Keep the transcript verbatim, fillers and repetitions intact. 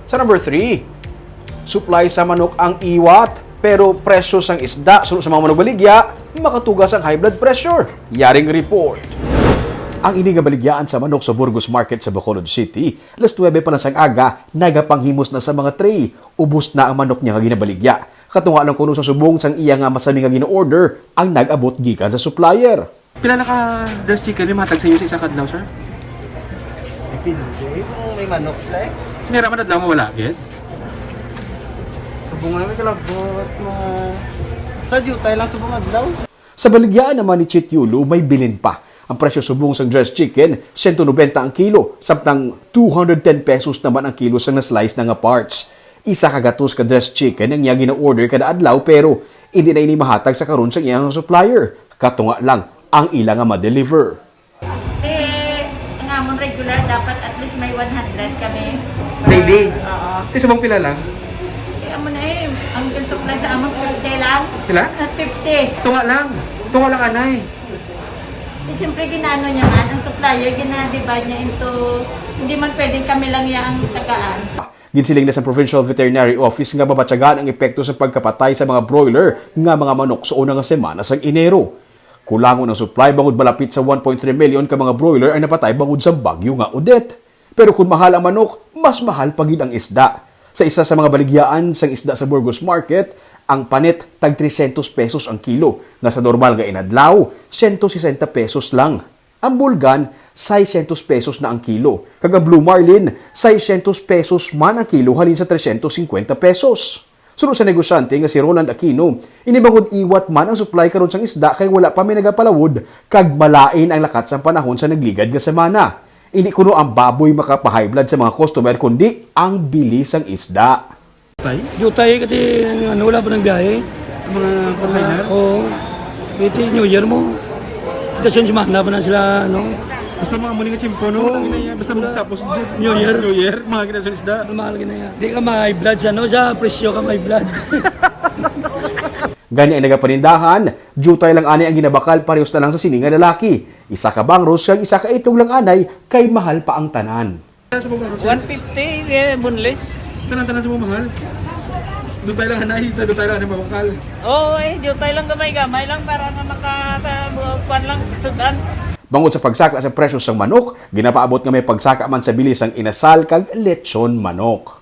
Sa number three, supply sa manok ang iwat, pero presyo sang isda suno sa mga manugbaligya makatuga sang high blood pressure. Yaring report. Ang ini nga baligyaan sa manok sa Burgos Market sa Bacolod City, alas nuebe pa lang sang aga, nagapanghimos na sa mga tray. Ubos na ang manok niya nga ginabaligya. Katunga lang kuno sa subong sang iya nga masami nga gina-order ang nag-abot gikan sa supplier. Pila na ka dress chicken may matag sa inyo sa isa ka adlaw, sir? Depende kung may manok sila eh. May raman adlaw nga wala gid. Subong lang may kalabot mo. Basta diutay lang subong adlaw. Sa baligyaan naman ni Chit Yulo, may bilin pa. Ang presyo subong sang dress chicken, siyento nobenta ang kilo, samtang two hundred ten pesos naman ang kilo sang na-slice na nga parts. Isa ka gatos ka dress chicken ang iya gina-order kada adlaw, pero hindi na ini mahatag sa karon sa iyang supplier. Katunga lang ang ila nga ma-deliver. Eh, ang amon regular, dapat at least may one hundred kami. Daily? Oo. Ti subong pila lang? Eh, amo na eh, ang supply sa amon, fifty lang. Pila? Fifty. Tunga lang. Tunga lang, anay. Eh, siyempre, ginano niya man, ang supplier, gina-divide niya into, hindi man pwedeng kami lang iya ang tagaan. Ginsiling na sa Provincial Veterinary Office nga mabatyagan ang epekto sa pagkapatay sa mga broiler nga mga manok sa una nga semana sang Enero. Kulangon ang supply bangod malapit sa one point three million ka mga broiler ang napatay bangod sa bagyo nga Odette. Pero kung mahal ang manok, mas mahal pa gid ang isda. Sa isa sa mga baligyaan sang isda sa Burgos Market, ang panit tag trescientos pesos ang kilo, nga sa normal nga inadlaw, siyento sesenta pesos lang. Ang bulgan, seiscientos pesos na ang kilo, kag ang blue marlin, seiscientos pesos man ang kilo halin sa trescientos cincuenta pesos. Suno sa negosyante nga si Roland Aquino, ini bangod iwat man ang supply karon sang isda kay wala pa may nagapalawod kag malain ang lakat sang panahon sa nagligad nga semana. Indi kuno ang baboy makapahighblood sa mga customer kundi ang bili sang isda. Jutay kati ano, wala pa nang biyahe. Mga container? Oo. Pwede New Year mo. Dason semana pa na sila, ano. Basta mga muli nga tsimpo, no? Oo. Ang ginaya, basta magtapos Ju- New Year. New Year, mga ginaya sa isda. Mahal ka na yan. Di ka ma-high blood sa, ano, sa presyo ka ma-high blood. Gani ang nagapanindahan, jutay lang anay ang ginabakal parehos na lang sa sini nga lalaki. Isa ka bangros kag isa ka itlog lang anay kay mahal pa ang tanan. Sa baba, Rosel? one fifty, eh, boneless. Tanan-tanan sa mga mahal. Doon tayo lang, anay. Doon tayo lang, anay, mabakal. Oo, eh, jutay lang gamay-gamay lang para nga maka, ka, kuwan lang, sudan. Bangod sa pagsaka sa presyo sang manok, ginapaabot nga may pagsaka man sa bili sang inasal kag lechon manok.